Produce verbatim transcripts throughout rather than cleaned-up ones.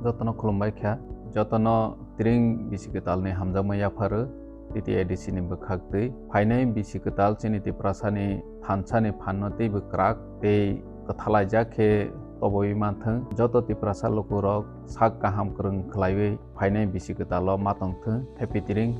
Jotono khulumbai kha, jotono tring bisi kwtalni hamjakma yapharo T T A D C ni bwkhak twi. Phainai bisi kwtal chini Tiprasani thansani phanno teibo kwrak tei kwthalaijak khe toboi manthwng. Joto Tiprasa lukurok sak kaham kwrwng khlaiwi phainai bisi kwtalo ma tongthwng. Happy tring,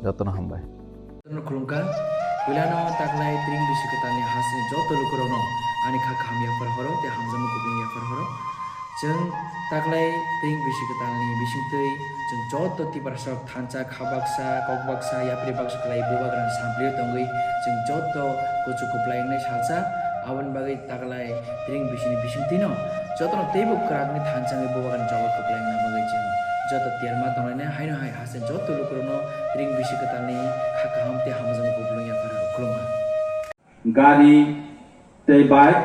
jotono hambai. Jotono khulumkha. Puilano taklai tring bisi kwtalni hasni joto lukurokno ani kha kaham yaphar horo tei hamjakma kupulung yaphar horo. Chwng taklai tring bisi kwtalni bisingtwi chwng joto Tiprasarok thansa kha baksa, kok baksa, yapri baksa khlai bubagrani samplio tongwi chwng joto kuchuk kwplai wngnai salsa. Aboni bagwi taklai tring bisini bisingtwino jotono teibo kwrakni thansa wngwi bubagrani choba kwplai wngna bagwi chwng joto tiyar ma tonglainai. Haino hai haste joto lukurokno tring bisi kwtalni kha kaham tei hamjakma kupulung yaphar horo. Khulumkha. Gari tei bike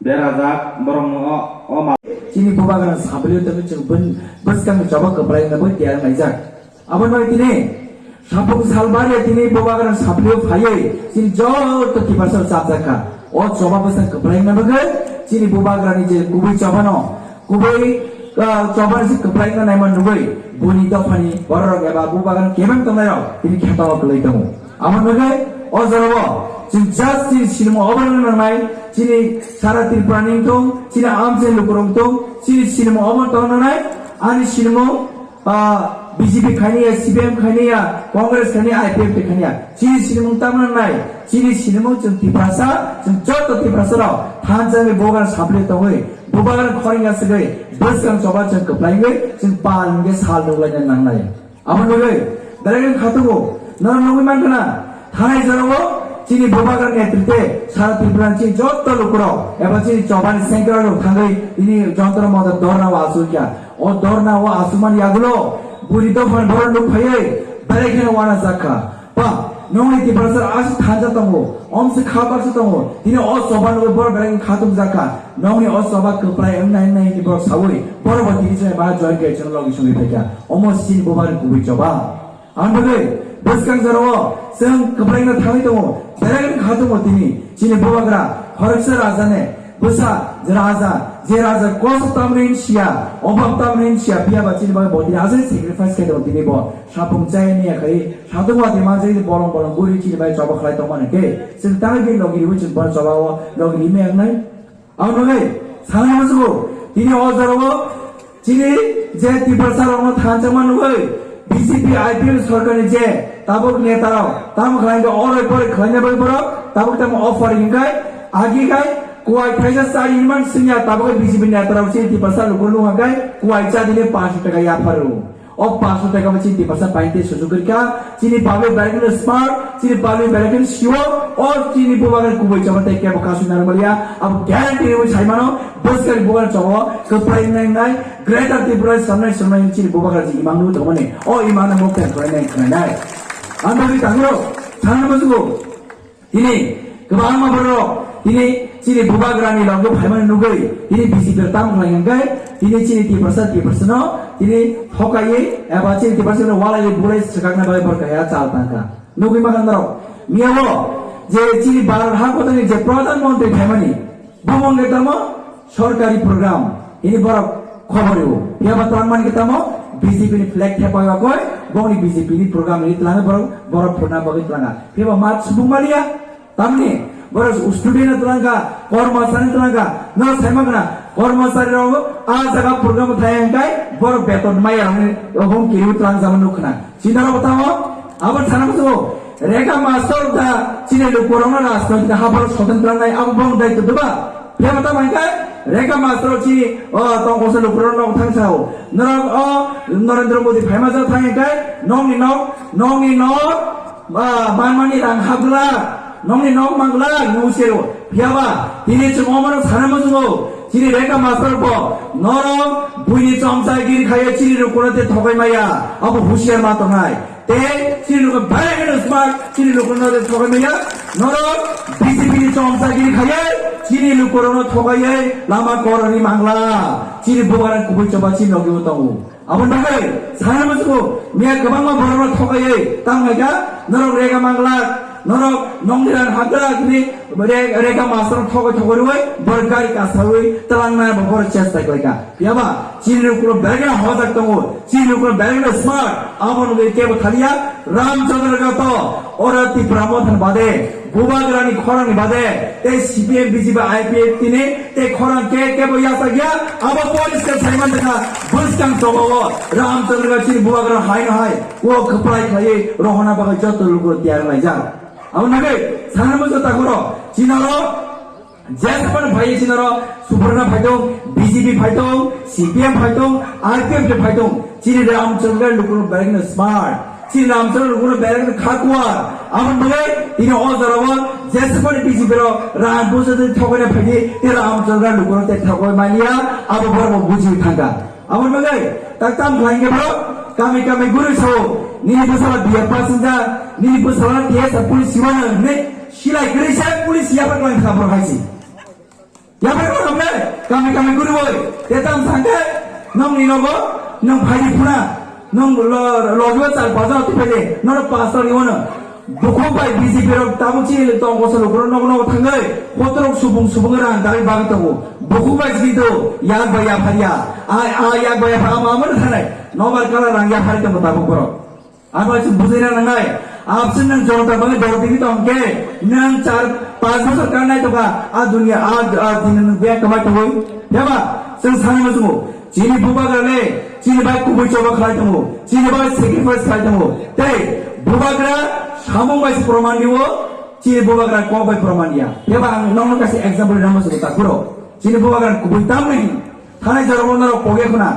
berajak borokno o, o ma- Chini bubagrani samplio tongwi chwng bun-, bwskangni choba kwplai wngna bagwi tiyar wnglaijak. Aboni bagwi tini Sapung salbari tini bubagrani samplio phaiwi chini joto Tiprasa chapjak kha. O choba bwskang kwplai wngna bagwi chini bubagrani je kubui chobano, kubui, ah, chobani se kwplai wngna naima nugwi buini dophani bororok eba bubagrani kebeng tongnairok tini kheto kwlwi tongo. Aboni bagwi o jorao chwng just chini sinimo oborno nangnai, chini sara Tripura ni wngthung, chini amchai lukurok wngthung, chini sinimo oborno tongna nangnai, ani sinimo Ah, B J P khainiya, C P M khainiya, Congress khainiya, I P F T khainiya. Chini sinimung tamna nai, chini sinimung chwng Tiprasa, chwng joto Tiprasa rok thansa ni bubagrani samplio tongwi, bubagrani khorang ya swgwi, bwskang choba chwng kwplaiwi, chwng pal hwnkhe sal nuklaina nangnai. Aboni bagwi, belai khe khatungo, norok nugwi mankha na, thanai jorao chini bubagrani netrite sara Tripura ni chini joto lukurok eba chini chobani sengkrak rok thangwi tini jontro motor dorna o achukya. O dorna o achukmani yagulo buri dophani borok nuk phaiwi belai kheno uanajak kha. Ba, nongni Tiprasa aswk thansa tongo, omse kha baksa tongo, tini o choba nugwi borok belai khatungjak kha. Nongni o choba kwplai wngnai wngnai hinwi borok saui borok bo tini chwrai ma join kai chwng logi songwi phaikha. Omo chini bubagrani kubui choba. Ang bagwi bwskang jorao chwng kwplaino thangwi tongo, belai kha tongo tini chini bubagra khoroksa raja ne bwsa je raja, je raja kos tamni siya, obab tamni siya, phiya ba chini bagwi bo tini aswk sacrifice khai tongo tini bo sapung chaya niya khai satung wati manjak bolong bolong guri chini bai choba khlai tongmani khe chwng tangwi bini logi riwi chwng bo choba o logi rimwi wngnai. Ang nugwi sana musugo, tini o jorao chini je Tiprasa rokno thansa ma nugwi B J P I P F sorkar ni je tabuk neta rok tamo khlai khe oroi poroi khlaina bagwi borok tabuk tamo offer hinkai agi kai kuai thaisa chari hinman singya tabuk B J P neta rok chini Tiprasa lukurok nung hwnkhe kuai cha dine panch taka yapharu. O panch taka bo chini Tiprasa painte sujuk rikha, chini public belai kheno smart, chini public belai kheno siwo, o chini bubagrani kubui choba tei kebo kasu narwkmaliya, abo guarantee rwi saimano, bwskangni bubagrani choba kwplai wngnai wngnai, Greater Tripura samnai samnai chini bubagra je imang nwi tongmani, o imangno mukti khwlainai khwlainai. Ang bagwi tangro, thangna musugo. Tini kwbangma borok tini chini bubagrani loge phaimani nugwi tini B J P rok tamo khlai hwnkhe tini chini Tiprasa Tiprasano tini thokaiwi eba chini Tiprasano walaiwi bulai swkakna bagwi borok kaya chal tangkha. Nugwi mankha norok miyao je chini Bharat hakotorni je Pradhan Mantri phaimani bumung le tamo sorkari program ini borok khobor rwo. Phiya ba twlang mani khe tamo B J P ni flag thepai bakoi bongni B J P ni program ni twlangwi borok, borok phurna bagwi twlanga. Phiya ba mat subung maliya tamni borok student twlangkha, kormosari twlangkha. No saima gana kormosari rok a jaga program thai hwnkhe borok beton maya rokni hum kiriwi twlangjama nukkhna. Chini oro tamo abo sana musugo Rega Master da chini lukurokno rajnoitik hapharo soten twlangnai abo bong daitw doba. Phiyaba tamo hwnkhe Rega Master chini o tongkosna lukurokno thangsa o. Norok o Narendra Modi phaima jora thang hwnkhe nokni nok, nokni nok, ah, manmani rang hapglak, nokni nok manglak nung sero. Phiyaba tini chwng omorok sana musugo chini Rega Master bo norok buini chomchagiri khaiya chini lukurokno tei thokai maya abo husiar ma tongnai. Tei chini luku belai kheno smart, chini luku no de thokai maya. Norok B J P ni chomchagiri khaiya, chini luku rokno thokaiya, lama koroni mangla. Chini bubagrani kubui choba chini logi o tongo. Aboni bagwi sana musugo, miya kwbangma borokno thokaiya, tamo khaikha, norok Rega Mangla, Norok nongni ran hagra agni re-, rega masrok thogoi thogoi rwui borok gari kasaui twlangnai bo borok chesta khlaikha. Phiya ba chini lukurok belai kheno hojak tongo, chini lukurok belai kheno smart. Abo nugui kebo thaliya Ramchandra Gato oro Tipra Motha ni bade, Bubagrani khorang ni bade, tei C P M, B J P, I P F T ni tei khorang ke kebo yachak ya, abo poriskar saiman dekha bwskang tobao Ramchandra Gato chini Bubagra hai no hai o kwplai khlaiwi rohorna bagwi joto lukurok tiyar laijak. Abo nugui sana muchung takhoro chinaro Jesphano phai chinaro Subrana phaitong, B J P phaitong, C P M phaitong, I P F de phaitong. Chini Ramchandra lukurok belai kheno smart. Chini Ramchandra lukurok belai kheno khakuar. Aboni bagwi tini o jorao jesphano B J P rok rang busa de thogoi na phaidi, tei Ramchandra lukurok tei thogoi manya, abo borok bo buji thangkha. Aboni bagwi tak tam khlai khe bro, kami kami guri sao, nini bwsala B A pass wngjak, nini bwsala T S F police siwano hinwi silai kwrwi se police yapha khlai kha bro hai se. Yapha khlai kha bro, kami kami guri boi, te tam sangkhe, nongni nogo, nong phaidi phuna, nong lo, logi o char paja tu phaidi, nono pass rok iwano. Bukhuk bai B J P rok tabuk chini le tong koso lukurok nogo nogo thangwi, hotorok subung subung rang dagwi bagwi tongo. Bukhuk bai chini to yak bai yaphar ya. Ai, ai, yak bai yaphar ama ama thanai. Nobar kala rang yaphar tongo tabuk borok. Abo chwng bujina nangnai. Absent nang jonota bangwi dor tigi tong khe, nang char panch bosor kanai tongkha, a dunia, a, a dini nang bek kamai tongwi. Yaba, chwng sanai muchungo. Chini bubagra le, chini bai kubui choba khlai tongo, chini bai sacrifice khlai tongo. Tei bubagra samung bai se proman diwo, chini bubagra kok bai proman diya. Phiya ba ang nokno kaisa example rwna muchungo takhuro. Chini bubagra kubui tamni thanai jorao norok pogya khuna.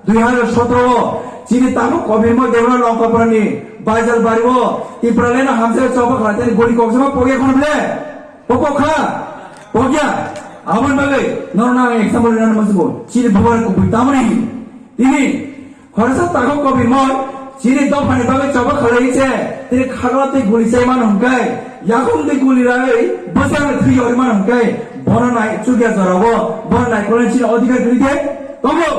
Dui hazar sotro o chini tabuk kobirmo Debra Longkapurani Bajar bari o Tipraland no hamsai choba khlai tani gori koksama pogya khuna ble. Pokok kha, pokya. Aboni bagwi norokno ang example rwna muchungo. Chini bubagra kubui tamni. Tini khoroksa takhuk kobirmoi chini dophani bagwi choba khlai se, tini khagla tei guli chai mano hwnkhe, yakung tei guli ragwi bwsakni thwi yori mano hwnkhe, bono nai chukya jorao, bono naikolni chini odhikar kwrwi de tongo.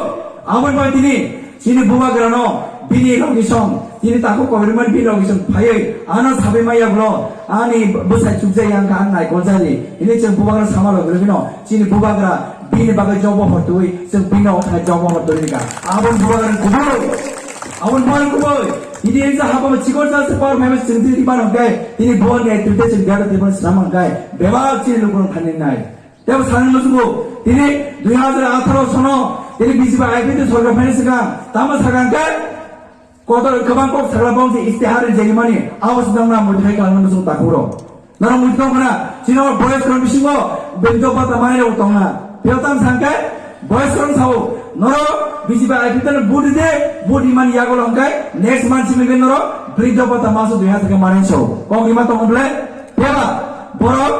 Aboni bagwi tini chini bubagrano bini logisong, tini takhuk kobirmani bini logisong phaiwi ano sabai maya bwlo, ani bwsai chukjai yang kha, ang naikol jari. Hini chwng bubagra sama logirogino, chini bubagra bini bagwi job offer twi, chwng bini o thai job offer twi ka. Aboni bubagra kubui, aboni bubagra kubui. Ini eksa haba chikon sa se power meme chwng twi mano kai, tini bubagra netrite chwng biada tibon swnam kai. Bebak chini lukurok thani nai. Tebo sanani muchungo, tini dui hazar atharo sono, tini B J P I P T sorkar phaini swkang, tamo sakang kai, kotor kwbang kok sakla bong je istihar rijak mani, abo se nongna modikhai kalangna muchung takhuro. Norok muitu tong khna, chini o boyos rok bisingo briddo bhata manai rok tong na. Piyok tang sangkhe, boyos rok sao, norok B J P I P T no vote ride, vote rimani yago hwnkhe, next month simi khe norok briddo bhata maso dui hazar khe manai sao. Kok rima tong ble, piyaba, borok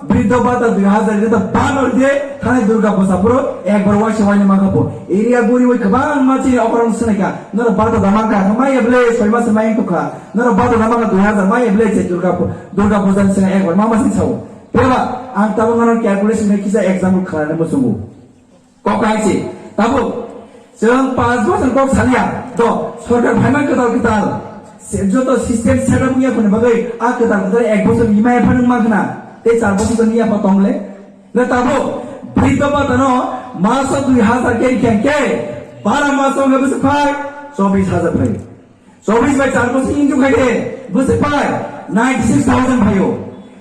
briddo bhata dui hazar ride ta ban ride, thani Durga Puja puro, ekbar waisa waini mankha po. Area guri oi kwbangma chini okorok swnaikha, norok bhata da mankha, kha maya ble, soi mas mai tongkha. Norok bhata da mankha dui hazar mai ble se Durga Pu-, Durga Puja ni swnga ekbar ma masing sao. Phiya ba ang tabuk norok calculation bai kisa example khlaina muchungo. Kok hai se, tabuk chwng panch bosor kok saliya, do sorkar phaima kwtal kwtal, se joto system set up wngya khoni bagwi a kwtal kwtal ek bosor ni maya phanang ma khna, tei char bosor ni yapha tong le. Le tabuk briddo bhata no maso dui hazar khe khe khe, bara maso wngkha bwswk phai, chobis hazar phai. Chobis bai char bosor injok khai de, bwswk phai ninety six thousand phaio.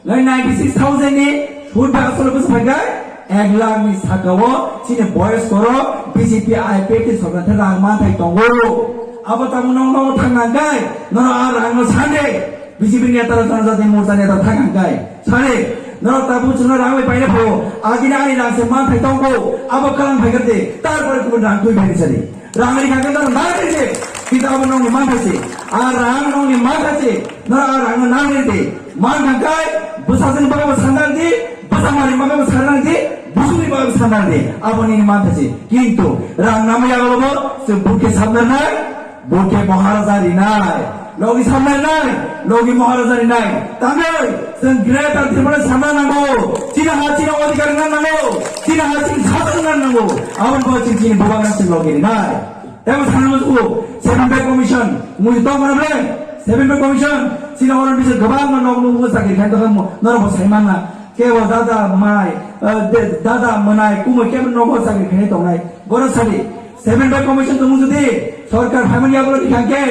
Nai ninety six thousand ni sud bai asole bwswk phai khe ek lakh ni saka o chini boyos koro B J P I P F T sorkar the rang manthai tongo. Abo tamo nong nong thang nang kai, nono a rang no sande. B J P neta rok, Janajati Morcha neta thang nang kai. Sande, nono tabuk chwngno rang bai paina phaio. Agini ani rang se manthai tongo, abo kalang phai khe de, tarpore kubun rang twi phai sadi. Rang ri kha khe norok nang ri de, kintu abo nongni manthai se. A rang nongni manthai se, norok a rang no nang ri de. Man thang kai, bwsajwkni bagwi bo sanna di, bwsa mari bagwi bo sanna di, busukni bagwi bo sanna di. Abo nini manthai se. Kintu rang nangma yago bo chwng bukhe sabna nai, bukhe Maharaja ri nai. Logi samnai nai, logi Maharaja ni nai. Tangwi, chwng greater Tripura samna nango. Chini ha chini odhikar wngna nango. Chini ha chini sasana nango. Aboni bagwi chini bubagra chini logi rinai. Tebo sana muchungo, Seven Pay Commission, mui tong mana ble? Seven Pay Commission, Chini oro bisa kwbangma nok nugo chakri khaina tongkha, norok bo sai manna. Kebo dada mai, eh, de-, dada mwnai, kumui kebo nogo chakri khaina tongnai. Borok sadi, seven pay commission tongmung jodi, sorkar phaimani yagulo ni khangke,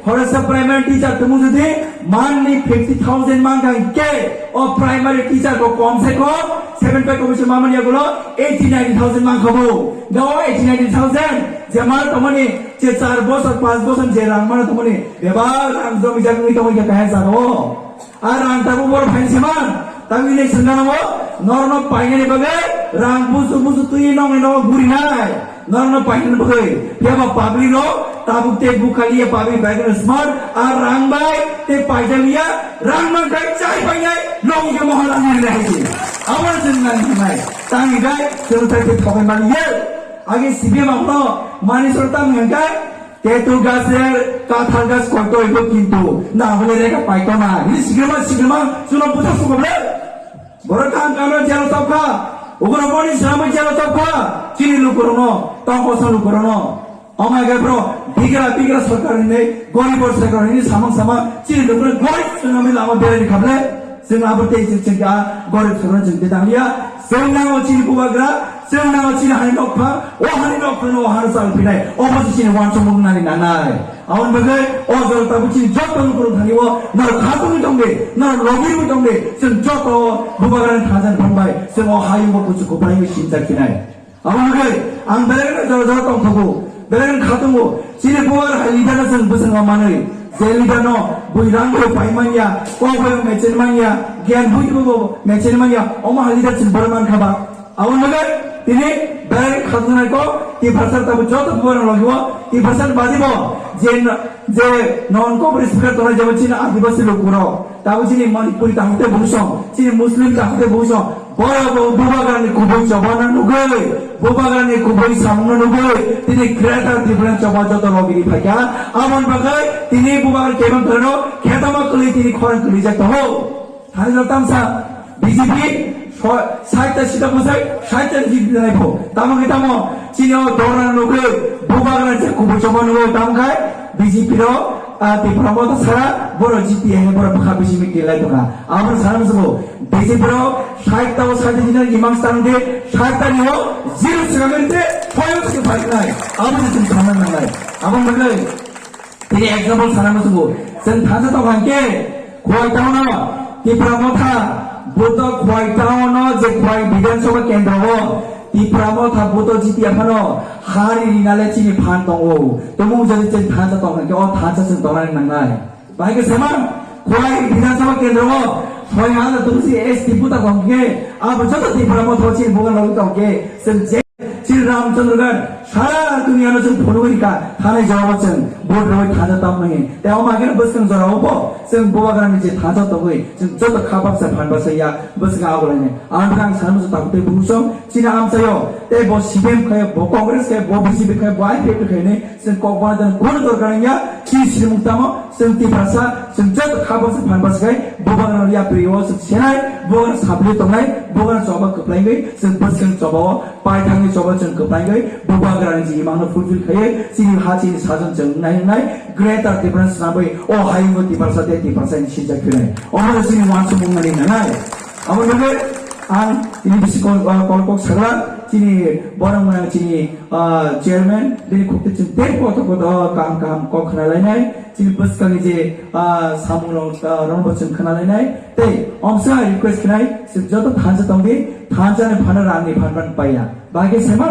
khoroksa primary teacher tongmung jodi, monthly fifty thousand mankha hingke, o primary teacher bo kom se kom seven pay commission mamani yagulo eighty ninety thousand mankha bo. Ga o eighty ninety thousand, je mal tongmani, je char bosor, panch bosor je rang mano tongmani, bebak rang jomi jagwi tongwi kha kahai jagao. Ar ang tabuk boro phaini se man, tabuk ini sengganao norokno painani bagwi rang busu busu twi nongni nogo gurinai. Norokno painani bagwi, phiya ba public rok tabuk tei bukhaliya, public bai kheno smart, ar rang bai tei paijaliya, rang mankhai chai painai, nongni khe mohor ang rinai hai se. Abo chwng nang thangnai, tangni gai chwng thai tei thokai mani ye. Age C P M abono mani soro tang hingkha, tetu gasre kathal gas koito ibo kintu na hole rega paito na. Ini sigrima sigrima chwngno buja sukoble. Borok kam kamra jelo topkha. Ugraboni sramwi jelo topkha. Chini lukurokno, tongkosa lukurokno. Omai gai bro, bigra bigra sorkar hinwi, gorib sorkar hinwi samang samang chini lukurok gorib swnamwi lama berani khable. Chwng abo tei chwng chwng kha gorib sorkar chwng tei tanglia. Chwng nango chini bubagra, chwng nango chini hani nokphang, o hani nokphang o hano chal phinai, obo se chini wansukmung nani nanai. Aboni bagwi o jora tabuk chini joto lukurok thani o norok khatungwi tongdi, norok logirwi tongdi, chwng joto bubagrani thansa ni phang bai chwng o hayungo kuchuk kuphai wngwi sinjak phinai. Aboni bagwi ang belai no jora jora tongthogo, belai no khatungo. Chini bubagra hai leader no chwng bwswng ma manwi, je leader no bui rang bai pai manya, kok bai mechel manya, gyan bui bo mechel manya, omo hai leader chwng boro mankha ba. Aboni bagwi tini belai khatungnaiko, Tiprasa tabuk joto bubagra logio, Tiprasa badi bo je, je non ko speaker tongnai jebo chini adibasi lukurok, tabuk chini Manipuri tahute busong, chini Muslim tahute busong, boro bo bubagrani kubui chobana nugwi, bubagrani kubui samungno nugwi, tini Greater Tipraland choba joto logiri phaikha, aboni bagwi tini bubagra kebang khorano khetama kwlwi tini khorang kwlijak tongo. Thani jora tamsa B J P so-, sait ta sita bwsai, sait ta G D P nai pho. Tamo khe tamo, chini o dora nugwi, bubagra je kubui choma nugwi, tamo khai B J P ro, ah, Tipra Motha sara, boro G T A hai boro bwkha bisi meeting lai tongkha. Abo sana musugo, B J P ro sait ta o sait ta jina imang stang de, sait ta ni o zero sika gari de, phoyo sika phaiknai. Abo je chwng sana nangnai. Abo manglai. Tini example sana musugo, chwng thansa tong hangke, Khowai town o, Tipra Motha, buto Khowai town o je Khowai Bidhan Sabha kendro o, Tipra Motha buto G T A phano, hari rinale chini phan tongo. Tumung jodi chwng thansa tong hangke, o thansa chwng tongnani nangnai. Bahai khe sama, Khowai Bidhan Sabha kendro o, soi hajar tungsi S T buta tong hangke, abo joto Tipra Motha chini bugan logwi tong hangke, chwng je Chini Ramchandra Ghat, sara duniya no chwng phunugwi rikha, thanai jawabo chwng vote rwui thansa tamnai. Tei omo ageno bwskang jorao bo chwng bubagrani je thansa tongwi, chwng joto kha baksa phan baksa ya bwskang agulainai. Ang bwkha ang sana muchung tabuk tei bungsong, chini amchaio, tei bo C P M khai, bo Congress khai, bo B J P khai, bo I P F T khai hinwi, chwng kok bana dan kono dorkar wngya, chini sinimung tamo, chwng Tiprasa, chwng joto kha baksa phan baksa khai, bubagrano yapri o chwng senai, bubagrano sapli tongnai, bubagrano choba kwplaigwi, chwng bwskang chobao, Paithakni choba chwng kwplaigwi bubagrani je imangno fulfill khaiwi chini ha chini sajon chwng nai nai Greater Tipraland swnamwi o hayungo Tiprasa tei Tiprasani sinjak phinai. Omo chini wansukmung nani nanai. Abo bagwi ang tini bisi kol, ah, kol kok sagla chini borok mwnang chini, ah, chairman bini khukti chwng tei koto koto kaham kaham kok khna lainai. Chini bwskangni je, ah, samung rok, ah, rokno bo chwng khna lainai. Tei omsa request khnai, chwng joto thansa tongdi, thansa ni phano rang ni phan phan paiya. Bahai khe sema,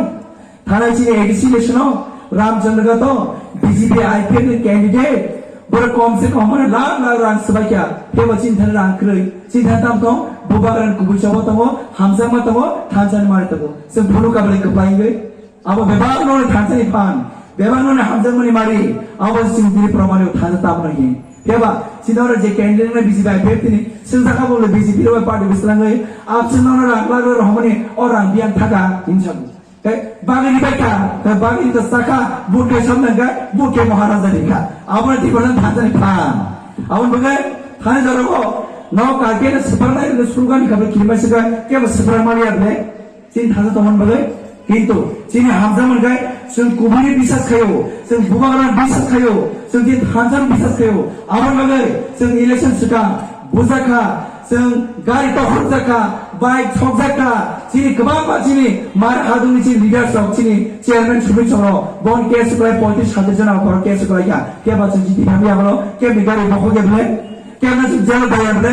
thanai chini A D C election o Ramchandra Ghat o B J P I P F ni candidate, borok kom se kom hwnwi lakh lakh rang swbaikha, phebo chini thani rang kwrwi, chini thani tam tong, bubagrani kubui choba tongo, hamjakma tongo, thansa ni mari tongo. Chwng phunuk kabalai kwplai wngwi. Abo bebak noni thansa ni phan, bebak noni hamjakmani mari, abo chini tini promani thansa tabno hin. Phiya ba, chini oro je candidate na B J P I P F tini, sengsa kha bo le B J P rok party bislangwi, absent nono rang lagwi rohormani, o rang biyang thaka, hinwi sago. Tei bagwi ni bai kha, tei bagwi ni ta sakha, vote khe samna kha, vote khe Maharaja ni kha. Abo ni tibar thansa ni phan. Abo ni bagwi, thani jora ko, no kalke na sipar nai, no slogan ni kha, kirima sika, kebo sipar mali able. Chini thansa tongmani bagwi, Kintu chini hamjakmani khe chwng kubuini bisas khaio, chwng bubagrani bisas khaio, chwng chini thansa ni bisas khaio. Aboni bagwi chwng election swkang bujakha, chwng gari tokhorjakha, bike sokjakha, chini kwbangma chini mar hadungni chini leaders rok, chini chairman sumit songrok, bon case kwlai poitris hajar jona borok case kwlaikha. Keba chwng chini hamya holo, kebni gari bokhok ya bwle, kebna chwng jail daya bwle,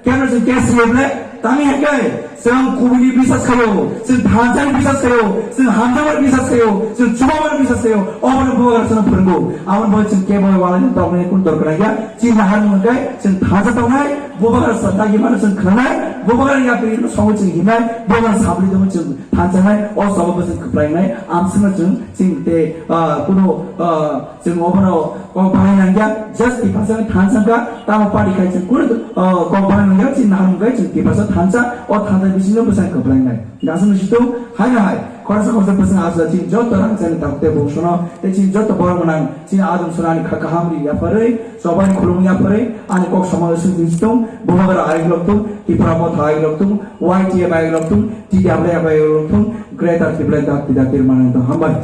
kebna chwng case ya bwle, tami hai khe chwng kubuini bisas khaio, chwng thansani bisas khaio, chwng hamjakmani bisas khaio, chwng chubamani bisas khaio, obono bubagra chwngno phwrwngo. Aboni bagwi chwng kebo walai tongmani kun dorkar ya. Chini naharmung hwnkhe chwng thansa tongnai, bubagra sa dagi mano chwng khwnanai, bubagra yapri no songo chwng hinai, bubagra sabri tongmo chwng thansanai, o sababo chwng kwplainai, amswkno chwng chini tei, ah, kuno, ah, chwng obono kok bahaina nangya, just Tiprasa thansa ka, tamo party khai chwng kuno, ah, kok bahaina nangya, chini naharmung khai chwng Tiprasa thansa, o thansa bisingo bwsai kwplainai. Gasano situng, hai na hai, khoroksa khoroksa bwswng aswk chini joto rangchakni takhuk tei bongsono, tei chini joto borok gwnang, chini adong sonani kha kaham ri yapharwi, chobani khulum yapharwi, ani kok samano sung sung situng, bubagra ayuk loktung, Tipra Motha ayuk loktung, Y T F ayuk loktung, T W F ayuk loktung, Greater Tipraland Dakti Dakti Manantong. Hambai.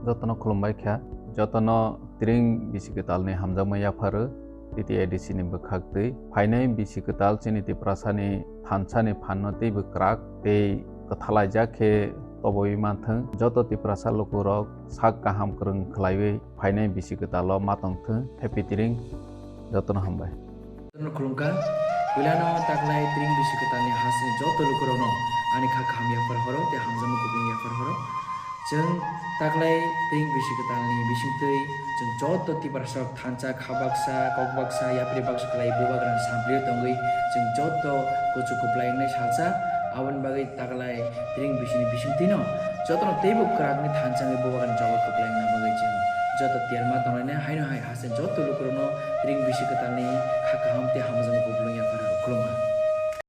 Jotono khulumbai kha, jotono tring bisi kwtalni hamjakma yapharo T T A D C ni bwkhak twi. Phainai bisi kwtal chini Tiprasani thansani phanno teibo kwrak tei kwthalaijak khe toboi manthwng. Joto Tiprasa lukurok sak kaham kwrwng khlaiwi phainai bisi kwtalo ma tongthwng. Happy tring, jotono hambai. Jotono khulumkha. Puilano taklai tring bisi kwtalni hasini joto lukurokno ani kha kaham yaphar horo tei hamjakma kupulung yaphar horo. Chwng taklai tring bisi kwtalni bisingtwi chwng joto Tiprasarok thansa kha baksa, kok baksa, yapri baksa khlai bubagrani samplio tongwi chwng joto kuchuk kuplai wngnai salsa. Aboni bagwi taklai tring bisini bisingtwino jotono teibo kwrakni thansa wngwi bubagrani choba kwplai wngna bagwi chwng joto tiyar ma tonglainai. Haino hai haste joto lukurokno tring bisi kwtalni kha kaham tei hamjakma kupulung yaphar horo. Khulumkha.